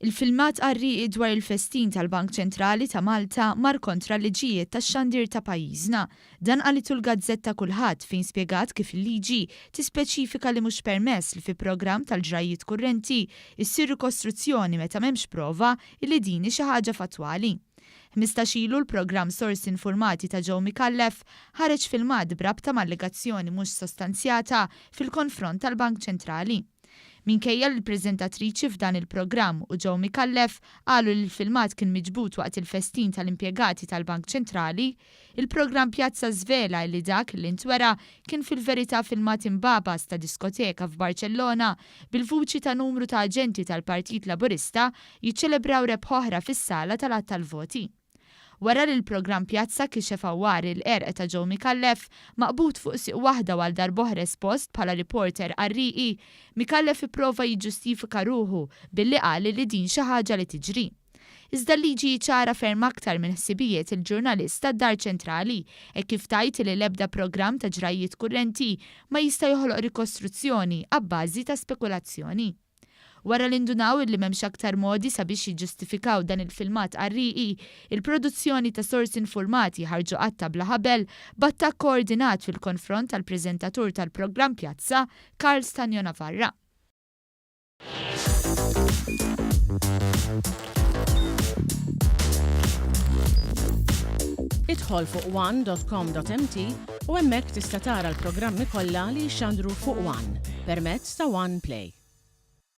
Il-filmat qarrieqi dwar il-festin tal-Bank Ċentrali ta' Malta mar kontra l-liġijiet tax-xandir ta' pajjiżna. Dan qalitu l-gazzetta Kullħadd fejn spjegat kif il-liġi tispeċifika li mhux permess li fi programm tal-ġrajjiet kurrenti issir rikostruzzjoni meta m'hemmx prova illi din hi xi ħaġa fattwali. 15 ilu l-programm Sorsi Informati ta' Joe Micallef ħareġ filmat b'rabta ma' allegazzjoni mhux sostanzjata fil-konfront tal-Bank Ċentrali. Minkejja li l-preżentatriċi f'dan il-programm u Joe Micallef qalu li l-filmat kien miġbud waqt il-festin tal-impjegati tal-Bank Ċentrali, il-programm Pjazza żvela illi dak li ntwera kien fil-verità filmat imbagħbas ta' diskoteka f'Barċellona bil-vuċi ta' numru ta' aġenti tal-Partit Laburista jiċċelebraw rebħa oħra fis-sala tal-għadd tal-voti. Wara li l-programm Pjazza kixef għawwar il-qerq ta' Joe Micallef, maqbud fuq sieq waħda u għal darb'oħra espost bħala reporter qarrieqi, Micallef ipprova jiġġustifika ruħu billi qal li din xi ħaġa li tiġri. Iżda l-liġi hi ċara ferm aktar minn ħsibijiet il-ġurnalist tad-Dar Ċentrali, hekk kif tgħid li l-ebda programm ta' ġrajjiet kurrenti ma jista' joħloq rikostruzzjoni abbażi ta' spekulazzjoni. Wara li ndunaw illi m'hemmx aktar modi sabiex jiġġustifikaw dan il-filmat qarrieqi, il-produzzjoni ta' sorsi nfurmati ħarġu qatta' bla ħabel b'attakk koordinat fil-konfront tal-preżentatur tal-programm Pjazza, Karl Stagno Navarra. Idħol fuq one.com.mt u hemmhekk tista' tara l-programmi kollha li jixxandru fuq One permezz ta' One Play.